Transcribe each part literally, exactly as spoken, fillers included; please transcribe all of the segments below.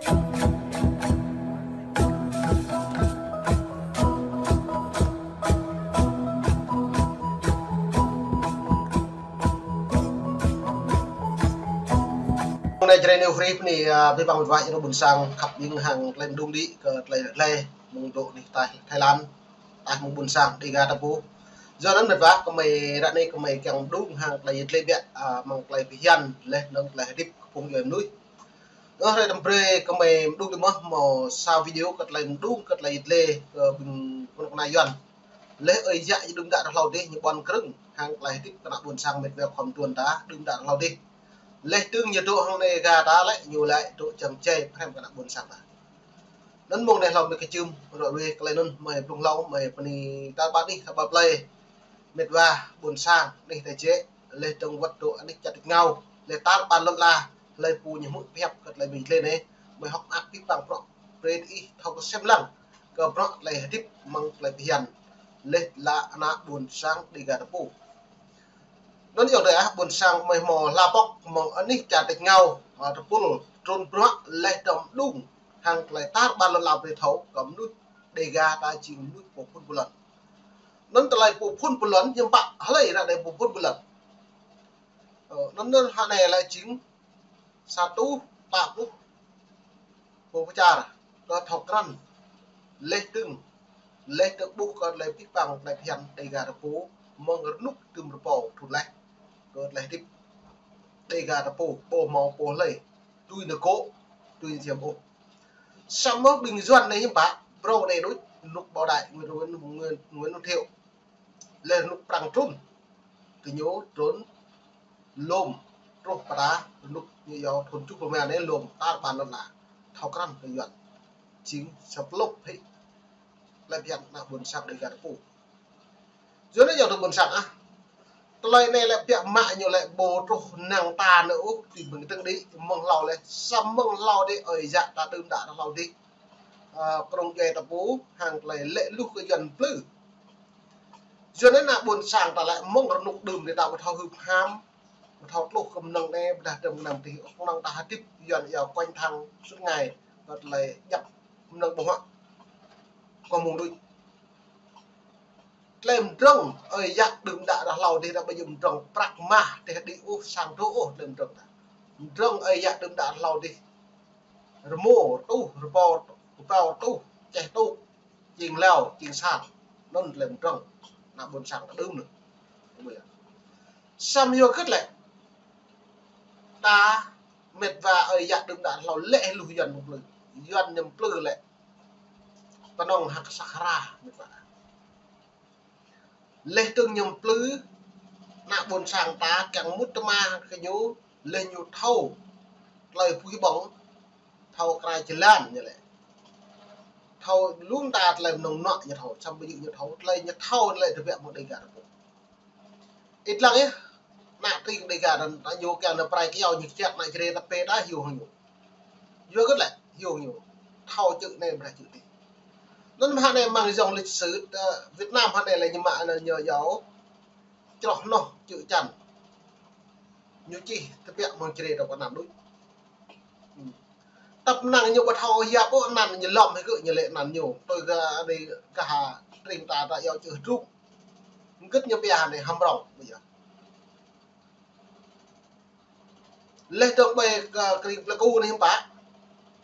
Mông anai Jrai News Hrih anai, a, abih bang wơ̆t wa ƀing ƀôn sang khăp ƀing hăng tơlơi mơđung đĭ kơ tơlơi lĕ mơ̆ng dŏ anih Thái, Thái Lan, tah mơ̆ng ƀôn sang Dega ta pô. Yua anŭn mĕt wa, gơmơi ră anai gơmơi kiăng mơđung hăng tơlơi yet lĕ biă, a, mơ̆ng tơlơi phiăn lĕ nơ̆ng tơlơi hơdip kơ phung djuai mơnuih. Ơ, hrơi tơm brơi gơmơi mơđung đĭ mơ̆ mơ̆ sa video kơ tơlơi mơđung kơ tơlơi yet lĕ kơ ƀing kơnuk kơna Yuan. Lĕ ơi yă đưm đă rơhlâo dih ñu ƀuăn krơ̆ng hăng tơlơi hơdip kơ ană ƀôn sang mĕt wa khŏm tuan ta đưm đă rơhlâo dih. Lĕ tơ̆ng ñu dŏ hăng Dega ta lĕ ñu lĕ dŏ čang čai pơhrăm kơ ană ƀôn sang ta. Anŭn mông anai hlâo mơi kơčum rŏ ruai tơlơi anŭn mơi blung hlâo mơi bơni ta ƀă anih ta ƀă plơi. Mĕt wa ƀôn sang anih ta jĕ lĕ tơ̆ng wơ̆t dŏ anih čar tač rơngiao lĕ tar ƀar lŏn ala hlơi pô ñu hmư̆ pơhiăp kơ tơlơi mơi yet lĕ anai mơi hơ̆k mơak abih bang bruă brơi ih thâo kơsem lăng kơ bruă tơlơi hơdip mơ̆ng tơlơi phiăn lĕ lă ană ƀôn sang Dega ta pô. Anŭn yơh dêh ah ƀôn sang mơi hmâo hla pŏk mơ̆ng anih čar tač rơngiao, a, tơpul trŭn bruă lĕ tơ̆m mơđung hăng tơlơi tar ƀar lŏn ala brơi thâo kơ mơnuih Dega ta jing mơnuih pô phŭn pơlŏn. Anŭn tơlơi pô phŭn pơlŏn hiư̆m pă hlơi ră anai pô phŭn pơlŏn. Ơ, anŭn anŭn hă anai lĕ jing sa rơtuh pă pluh pô pơčar, kơ thâo krăn, lĕ tơ̆ng, lĕ tơ̆ng ƀuh kơ tơlơi abih bang tơlơi phiăn Dega ta pô, mơ̆ng rơnŭk tơ̆m rơbâo trŭn laih, kơ tơlơi hơdip Dega ta pô, ƀu hmâo pô hlơi, tui nao gŏ, tui nao jăm ôh. Samơ̆ ƀing Yuan anai hiư̆m pă, phrâo anai đôč, rơnŭk Bảo Đại, Nguyễn, Nguyễn, Nguyễn, Nguyễn Văn Thiệu. Lĕ rơnŭk Prăng trŭn, kơ ñu trŭn lŏm truh pơ ta rơnŭk ñu yua thun čuh pơmia anai lŏm tar ƀar lŏn ala. Thâo krăn kơ Yuan. Jing sa pơlŭp hĭ tơlơi phiăn ană ƀôn sang Dega ta pô. Yua anai yơh tơ ƀôn sang ah. Tơlơi anai lĕ biă mă ñu lĕ ƀu truh năng ta nao ôh, tui ƀing tơ̆ng đĭ, mơ̆ng hlâo lĕ, samơ̆ mơ̆ng hlâo đĭ, ơi yă ta đưm đă rơhlâo đĭ. A, krông djuai ta pô, hăng tơlơi lĕ luh kơ Yuan plư. Yua anai ană ƀôn sang ta lĕ mơ̆ng rơnŭk đưm đĭ ta ƀu thâo hưp ham, ƀu thâo tluh kơ mơnơ̆ng anai, ƀôdah tơ̆m mơnơ̆ng tih, kơnơ̆ng ta hơdip Yuan yua quanh thăng suốt ngày, kơ tơlơi djăp mơnơ̆ng ƀơ̆ng huă. Kơ mơ̆ng đôč. Tơlơi mơdrŏng, ơi yă đưm đă rơhlâo dih ta ƀu djơ̆ mơdrŏng prăk mah, tih đĭ ôh, sang dŏ ôh, tơlơi mơdrŏng ta. Mơdrŏng ơi yă đưm đă rơhlâo dih. Rơmô, rơtuh, rơbâo, rơbâo rơtuh, čeh rơtuh. Jing hlâo, jing sat. Anŭn tơlơi mơdrŏng. Ană ƀôn sang ta đưm anŭn. Samơ̆ yua hơget lĕ. Ta mĕt wa ơi yă đưm đă hlâo lĕ luh Yuan mơ̆ng plư. Yuan ñu plư lĕ. Tơnŏng hăk săk hra mĕt wa. Lĕ tơ̆ng ñu plư, ană ƀôn sang ta kiăng mŭt tơma kơ ñu, lĕ ñu thâo tơlơi pui ƀơ̆ng, thâo kră jơlan ñu lĕ. Thâo lŏm ta tơlơi mơnơ̆ng mơnuă ñu thâo, samơ̆ ƀu djơ̆ ñu thâo, tơlơi ñu thâo lĕ tơbiă mơ̆ng Dega ta pô. Ih lăng yơh, ană tring Dega ta, ta ñu kiăng nao prai kơyâo ñu kiăng ană Jrai ta pê ta hiu hăng ñu. Yua hơget lĕ, hiu hăng ñu. Thâo čư̆ anai ƀôdah čư̆ tih. Anŭn mơ̆ hă anai mơ̆ng dòng lịch sử, ơ, Việt Nam hă anai lĕ ñu mă anai ñu yâo. Čroh noh čư̆ čan. Ñu čih tơbiă mơ̆ng Jrai ta pơ anăn đôč. Tăp năng ñu ƀu thâo hiăp ôh anăn ñu lŏm hĭ kơ ñu lĕ anăn ñu. Tui kơ anai kơ ha tring ta ta yâo čư̆ hơdrŭk. Hơget ñu pia anai hăm rŏng. Ƀu djơ̆. Lĕ dŏng ƀơi kơ kring Plei Ku anai hiư̆m pă.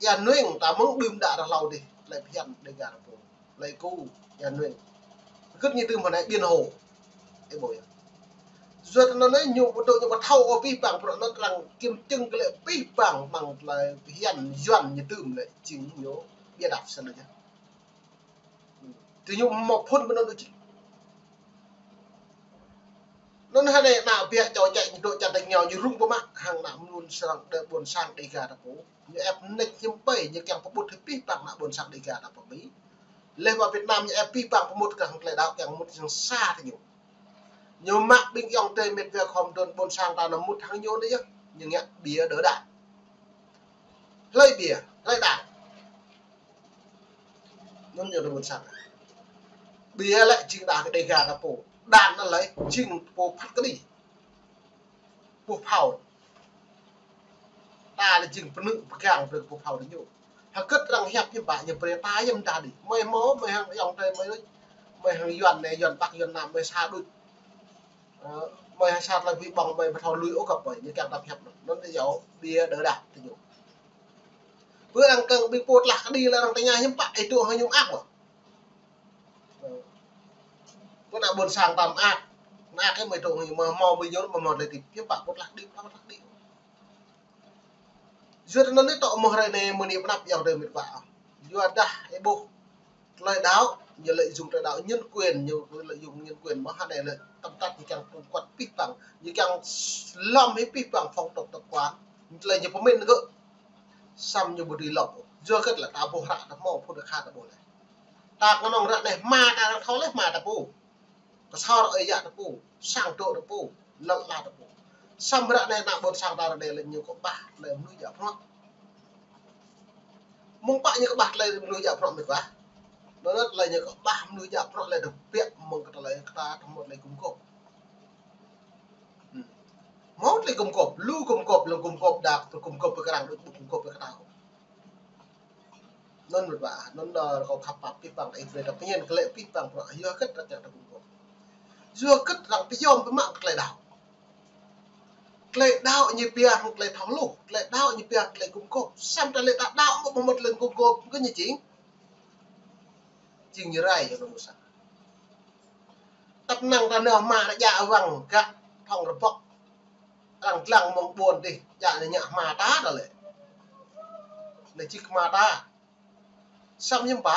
Ia Nueng ta mơ̆ng đưm đă rơhlâo dih. Plei phiăn Dega ta pô. Plei Ku, Ia Nueng. Hơget ñu tơm hơnai Biển Hồ. Ê ƀuh yơh. Yua anŭn anai ñu ƀu dŏ ñu ƀu thâo ôh abih bang bruă anŭn arăng kiểm chứng kơ lĕ abih bang mơ̆ng tơlơi phiăn Yuan ñu tơm lĕ jing ñu bịa đặt sơnai yơh. Tui ñu mă phŭn mơnơ̆ng đôč. Anŭn hơnai ană biă čô čĕ ñu dŏ čar tač rơngiao ñu rŭng pơmă hăng ană mơnuih srăng đe ƀôn sang Dega ta pô. Ñu ĕp nĕč hiư̆m pă ñu kiăng pơƀut hĭ abih bang ană ƀôn sang Dega ta pơ Mi. Lĕ pơ Việt Nam ñu ĕp abih bang pơmŭt kơ hăng tơlơi đaŏ kiăng mŭt sang sa tơ ñu. Ñu mă ƀing ayŏng adơi mĕt wa khŏm dŏ ƀôn sang ta nao mŭt hăng ñu anai yơh. Ñu ngă ƀiă đơ đa. Hlơi ƀiă, hlơi đa. Anŭn ñu dŏ ƀôn sang. Ƀiă lĕ jing đa kơ Dega ta pô. Đa anŭn lĕ jing pô phat kơđi. Pô phao. Ta lĕ jing pơnư̆ pơgang brơi kơ pô phao tơ ñu. Hơgĕt arăng hiăp hiư̆m pă ñu brơi ta hiư̆m ta đĭ. Mơi hmâo, mơi hăng ayŏng adơi mơi đôč. Mơi hăng Yuan anai, Yuan Bắc, Yuan Nam, mơi sa đôč. Ơ, mơi hăng sa tơlơi ƀing ƀơ̆ng, mơi ƀu thâo lui ôh kơ pơi, ñu kiăng ta hiăp anŭn. Anŭn tơ yua ƀiă đơ đah tơ ñu. Bơ arăng kơ̆ng ƀing pô tlah kơđi lĕ arăng tơña hiư̆m pă, ih dŏ hăng ñu mơak mơ̆. Ơ. Pô ană ƀôn sang ta mơak. Mơak kơ mơi dŏ hăng ñu mơ̆ hmâo ƀing ñu mơ̆ hmâo tơlơi hơdip. Hiư̆m pă pô tlah kơđi, pô tlah kơđi. Yua anŭn anai tŏ mơ̆ hrơi anai mơ̆ng anai pơanăp ayŏng adơi met wa. Yua dah ih ƀuh tơlơi đaŏ, ñu lợi dụng tơlơi đaŏ nhân quyền, ñu lợi dụng nhân quyền mơ̆ hă anai lĕ tơm tăt ñu kiăng trŭn kuăt pih păng, ñu kiăng lŏm hĭ pih păng phong tục tập quán. Tơlơi ñu pơmĭn gơ̆. Samơ̆ ñu ƀu dưi lŏm. Yua hơgĕt lĕ ta ƀuh hră ta hmâo, phŭn ta khă ta ƀuh lĕ. Ta kơnơ̆ng ră anai hmua ta arăng thâo lĕ hmua ta pô. Kơsor ơi yă ta pô, sang dŏ ta pô, lŏn ala ta pô. Samơ̆ ră anai ană ƀôn sang ta ră anai lĕ ñu kơƀah tơlơi mơnuih djă bruă. Mơ̆ng pă ñu kơƀah tơlơi mơnuih djă bruă met wa. Anŭn tơlơi ñu kơƀah mơnuih djă bruă lĕ tơbiă mơ̆ng kơ tơlơi kơ ta hmâo tơlơi gum gôp. Hmm. Hmâo tơlơi gum gôp, lu gum gôp, lu gum gôp đak, gum gôp pơkrang đôč, gum gôp pơkơtao. Anŭn met wa, anŭn đơ kâo khăp pap pih păng, ih brơi ta pơñen kơ lĕ pih păng bruă, yua hơgĕt ta čang ta gum gôp. Yua hơgĕt arăng pơyom pơmă tơlơi đaŏ. Tơlơi đaŏ ñu pia hăng tơlơi thâo hluh, tơlơi đaŏ ñu pia tơlơi gum gôp. Samơ̆ tơlơi ta đaŏ mơ̆ ƀu hmâo tơlơi gum gôp, kơ ñu jing. Jing ñu rai yơh nơ̆ng mơsa. Tăp năng ta nao hmua ta djă wăng gah thŏng rơbŏk. Arăng dlăng mơ̆ng ƀôn dih, djă anai ñu hmua ta đôč lĕ. Anai jik hmua ta. Samơ̆ hiư̆m pă.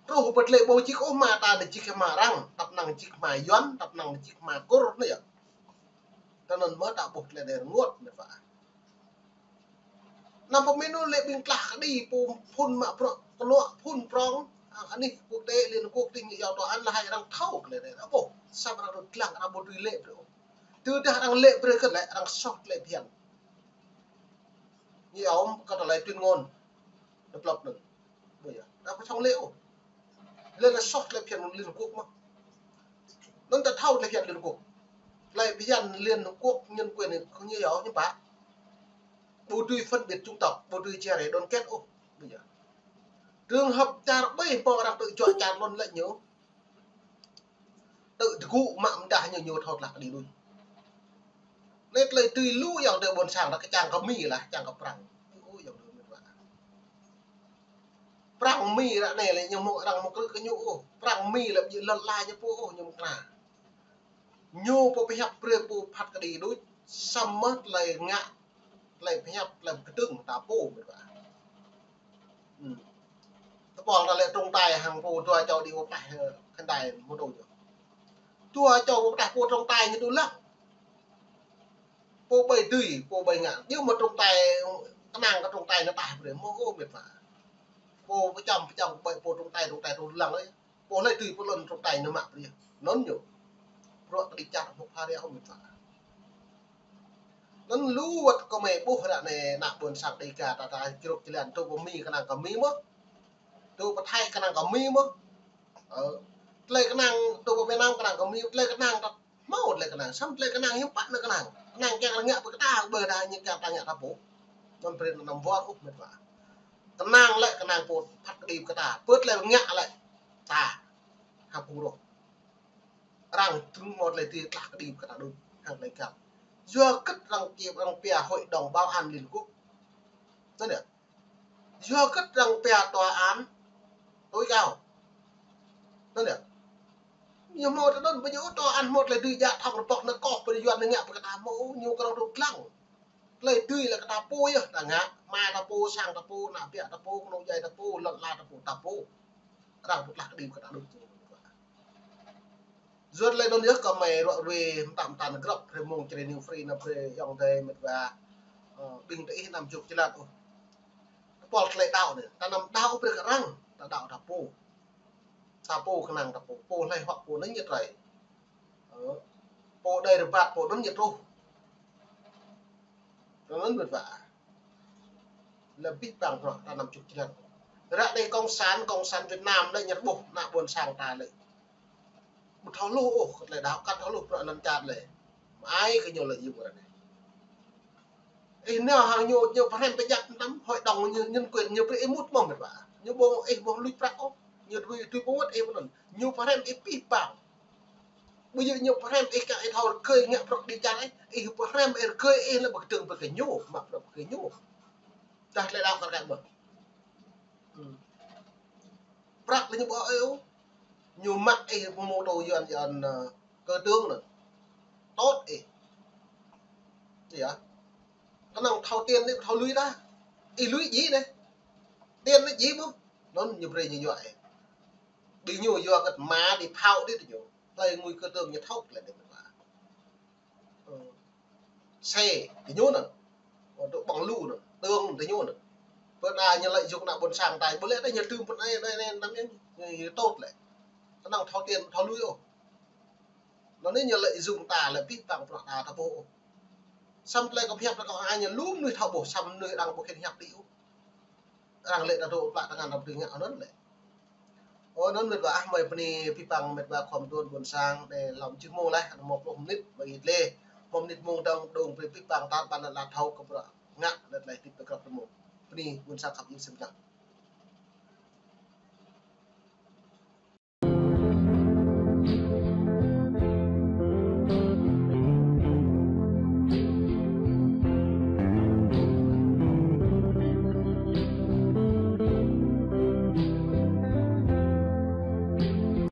Truh pơ tơlơi ƀu jik ôh hmua ta, anai jik hmua arăng, tăp năng jik hmua Yuan, tăp năng jik hmua Kur anai yơh. Tơ anŭn mơ̆ ta ƀuh tơlơi anai rơngot met wa. Anăm pơmĭn ôh lĕ ƀing tlah kơđi pô phŭn mă bruă kơnuă phŭn prŏng, a, anih quốc tế Liên Hợp Quốc tơña yua tòa án lĕ hai arăng thâo kơ lĕ anai. Ơ ƀuh, samơ̆ arăng dŏ dlăng arăng ƀu dưi lĕ brơi ôh. Tơdah arăng lĕ brơi kơ lĕ arăng soh tơlơi phiăn. Ñu yua kơ tơlơi tuyên ngôn độc lập anŭn. Ƀu yơh, arăng ƀu thâo lĕ ôh. Lĕ anai soh tơlơi phiăn Liên Hợp Quốc mơ̆. Anŭn ta thâo tơlơi phiăn Liên Hợp Quốc. Tơlơi phiăn Liên Hợp Quốc nhân quyền anai ñu yua hiư̆m pă. Ƀu dưi phân biệt chủng tộc, ƀu dưi chia rẽ đoàn kết ôh. Ƀu yơh. Trường hợp čar ƀai pô arăng tŭ juă čar anŭn lĕ ñu. Tŭ tơgŭ mă mơdah ñu, ñu thâo tlah kơđi đôč. Anai tơlơi tui lu ayŏng adơi ƀôn sang ta kơčang kơ Mi lah, čang kơ Prăng. Ơ ayŏng adơi met wa. Prăng Mi ră anai lĕ ñu hmâo arăng hmâo krư̆ kơ ñu ôh. Prăng Mi lĕ ƀu djơ̆ lŏn ala ñu pô ôh, ñu mơ̆ng kra. Ñu pô pơhiăp brơi pô phat kơđi đôč, samơ̆ tơlơi ngă, tơlơi pơhiăp, tơlơi pơkơdơ̆ng ta pô met wa. Hmm. Tơpul ta lĕ trọng tài hăng pô dua čô đĭ pơplah, ơ, khăn đai mơ̆ đôč. Dua čô pơplah pô trọng tài ñu tŭ lăng. Pô ƀai dưi, pô ƀai ngă. Yua mơ̆ trọng tài, kơnang kơ trọng tài anai tah brơi, mơ̆ ôh met wa. Pô pơčăm, pơčăm ƀai pô trọng tài, trọng tài tŭ lăng lĕ. Pô hlơi dưi pô lŏn trọng tài anai mă brơi. Anŭn ñu. Bruă kơđi čar hmâo pha rơ̆ ôh met wa. Anŭn lu wơ̆t kơmơi ƀuh ră anai ană ƀôn sang Dêga ta, ta čruk jơlan tŭ pơ Mi kơnang kơ Mi mơ̆. Tŭ pơ Thái kơnang kơ Mi mơ̆. Ơ. Tơlơi kơnang tŭ pơ Việt Nam kơnang kơ Mi, tơlơi kơnang ta hmâo tơlơi kơnang, samơ̆ tơlơi kơnang hiư̆m pă anai kơnang. Kơnang kiăng ta ngă pơkơtang, ƀơi dah ñu kiăng ta ngă ta pô. Anŭn brơi anăm wơr ôh met wa. Kơnang lĕ kơnang pô phat kơđi kơ ta. Pơ tơlơi ngă lĕ ta. Hăng pơrô. Arăng trŭn mơ̆ tơlơi tui tlah kơđi kơ ta đôč hăng tơlơi găl. Yua hơgĕt arăng kiăng arăng pia Hội đồng Bảo an Liên Hợp Quốc. Anŭn yơh. Yua hơgĕt arăng pia tòa án tối cao. Anŭn yơh. Ñu hmâo tơdơi ƀu djơ̆ tòa án hmâo tơlơi dưi djă thŏng rơbŏk anai kơh pơ Yuan anai ngă pơ kơ ta hmâo ñu kơ arăng dŏ dlăng. Tơlơi dưi lĕ kơ ta pô yơh, ta ngă, hmua ta pô, sang ta pô, ană ƀă ta pô, kơnung djuai ta pô, lŏn ala ta pô, ta pô. Arăng ƀu tlah kơđi kơ ta đôč. Yua tơlơi anŭn yơh kơmơi ruă ruê mơtam mơtam grăp, brơi mơ̆ng Jrai New Free anai brơi ayŏng adơi met wa, ơ, ƀing ta ih anăm čŭk čơlat ôh. Tơpul tơlơi đaŏ anai, ta anăm đaŏ brơi kơ arăng, ta đaŏ ta pô. Ta pô kơnang ta pô, pô hlơi huă pô anŭn ñu trơi. Ơ, pô đơi rơbat pô anŭn ñu truh. Tui anŭn met wa. Lĕ pih păng bruă ta anăm čŭk čơlat. Ră anai cộng sản, cộng sản Việt Nam lĕ ñu rơbuh ană ƀôn sang ta lĕ. Ƀu thâo hluh ôh, kơ tơlơi đaŏ kăn thâo hluh bruă anŭn čar lĕ. Mơai kơ ñu lĕ yua ră anai. Ih nao hăng ñu, ñu pơhrăm pơjăp năm, hội đồng ñu, nhân quyền ñu brơi ih mŭt mơ̆ mĕt wa. Ñu ƀu ih ƀu lui prăk ôh. Ñu tui, tui pơmŭt ih pơnăn. Ñu pơhrăm ih pih pang. Ƀu djơ̆ ñu pơhrăm ih kơ ih thâo rơgơi ngă prăk đi čar ih. Ih pơhrăm ih rơgơi ih lĕ ƀu kơdơ̆ng ƀơi kơ ñu, mă prăk ƀơi kơ ñu. Dah tơlơi đaŏ kar kaĭ mơ̆n. Hmm. Prăk lĕ ñu ƀu ôh. Ñu mă ih pơmŭt tui Yuan, Yuan, ơ, kơ tơ̆ng anŭn. Tŏt ih. Yơh. Kơnơ̆ng thâo tiền anai, thâo lui dah. Ih lui djai anai. Tiền anai djai mơ̆n. Anŭn ñu brơi ñu yua ih. Ƀing ñu yua kơ mă đi phao đi tơ ñu. Tơlơi ngui kơ tơ̆ng ñu thâo lĕ anai mĕt wa. Ơ. Xe, tơ ñu anŭn. Ơ, tơ ƀăng lu anŭn. Tơ̆ng tơ ñu anŭn. Pơ anai ñu lợi dụng ană ƀôn sang ta. Ƀu lĕ ta ñu tơ̆ng pơ anai, anai, anai, anai, ñu, ñu tŏt lĕ. Kơnơ̆ng thâo tiền, thâo lui ôh. Anŭn anai ñu lợi dụng ta lĕ pih pang prăk ta ta ƀu ôh. Samơ̆ tơlơi kâo pơhiăp ta kâo hăng ñu lu mơnuih thâo ƀuh, samơ̆ mơnuih arăng ƀu khĭn hiăp tĭ ôh. Arăng lĕ ta dŏ plă tơngan ta ƀu dưi ngă anŭn lĕ. Ơ, anŭn mĕt wa ah, mơi bơni pih pang mĕt wa khŏm tơ̆ng ƀôn sang, anai lŏm čih mông laih, anŭn mơ̆ pluh mơnit, ƀơi ih lĕ. Mơ̆ mơnit mông dơ̆ng dơ̆ng brơi pih pang tar ƀan lĕ la thâo kơ prăk ngă lĕ tơlơi hơdip ta krăp mông. Bơni ƀôn sang khăp ing sem dang.